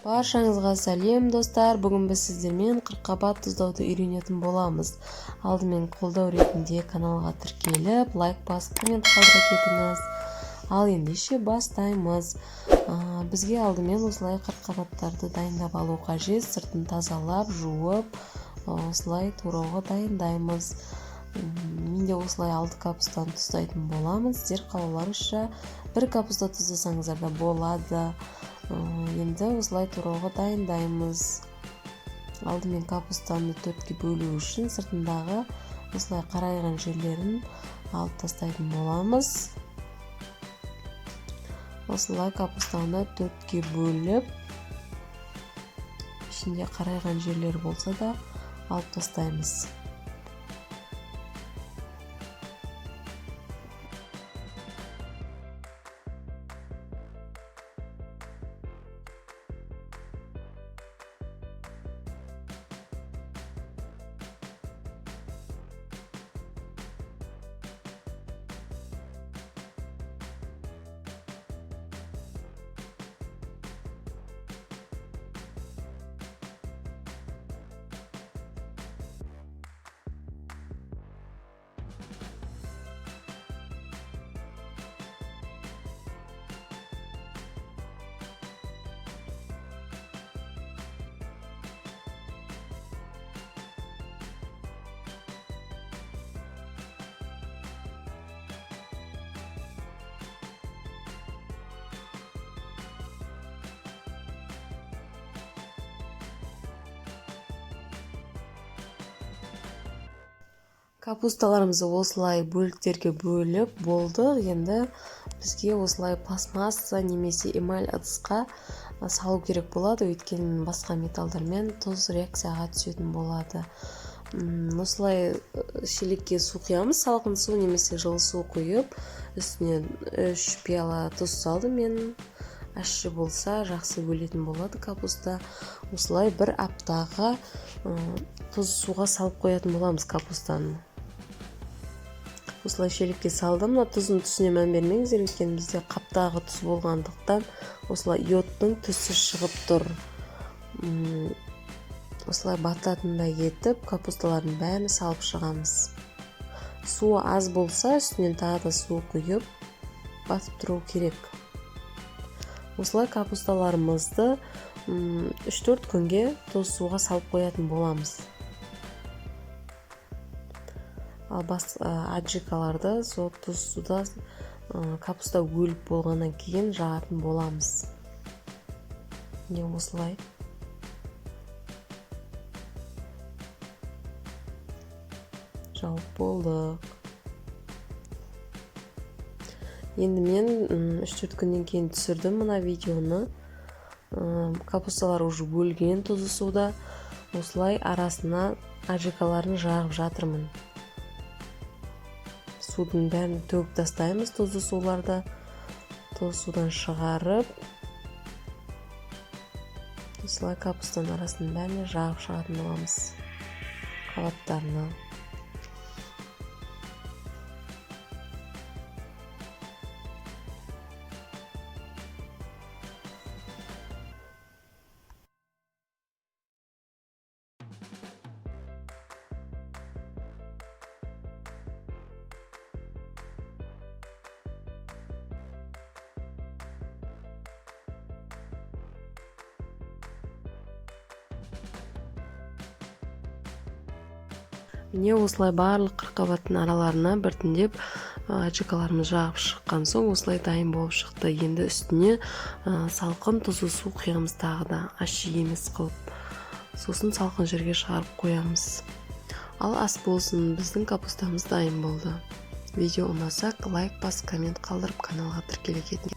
Баршаңызға сәлем, достар! Бүгін біз сіздермен қырыққабат тұздауды үйренетін боламыз. Алдымен қолдау ретінде каналға тіркеліп, лайк басып, коммент қалдыра кетіңіз. Ал ендеше бастаймыз. Бізге алдымен осылай қырыққабаттарды дайындап алу қажет. Сыртын тазалап, жуып, осылай турауға дайындаймыз. Мен де осылай 6 капустаны тұздайтын боламын. Сіздер қалауларыңызша бір капуста тұздасаңыздар да болады. Енді осылай турауға дайындаймыз. Алдымен капустаны төртке бөлу үшін сыртындағы осылай қарайған жерлерін алып тастайтын боламыз. Осылай капустаны төртке бөліп, ішінде қарайған жерлері болса да алып тастаймыз. Капусталарымызды осылай бөліктерге бөліп болдық. Енді бізге осылай пластмасса немесе эмаль ыдысқа салу керек болады, өйткені басқа металдармен тұз реакцияға түсетін болады. Осылай шелекке су құямыз, салқын су немесе жылы су құйып, үстіне 3 пиала тұз салдым мен. Ащы болса жақсы өлетін болады капуста. Осылай бір аптаға тұз суға салып қоятын боламыз капустаны. Осылай шелекке салдым. Мына тұздың түсіне мән бермеңіздер, өйткені бізде қаптағы тұз болғандықтан осылай йодтың түсі шығып тұр. Осылай бататындай етіп капусталардың бәрін салып шығамыз. Суы аз болса, үстінен тағы да су құйып батып тұру керек. Осылай капусталарымызды 3-4 күнге тұз суға салып қоятын боламыз. Ал бас аджикаларды сол тұз суда капуста өліп болғаннан кейін жағатын боламыз. Міне осылай. Жауып болдық. Енді мен 3-4 күннен кейін түсірдім мына видеоны. Капусталар уже өлген тұзды суда. Осылай арасына аджикаларын жағып жатырмын. Судың бәрін төгіп тастаймыз, тұзды суларды. Тұзды судан шығарып, осылай капустаның арасының бәріне жағып шығатын боламыз қабаттарына. Міне осылай барлық қырыққабаттың араларына біртіндеп аджикаларымыз жағып шыққан соң осылай дайын болып шықты. Енді үстіне салқын тұзды су құямыз, тағы да ащы емес қылып. Сосын салқын жерге шығарып қоямыз. Ал ас болсын, біздің капустамыз дайын болды. Видео ұнаса лайк басып, коммент қалдырып, каналға тіркеле кетіңіз.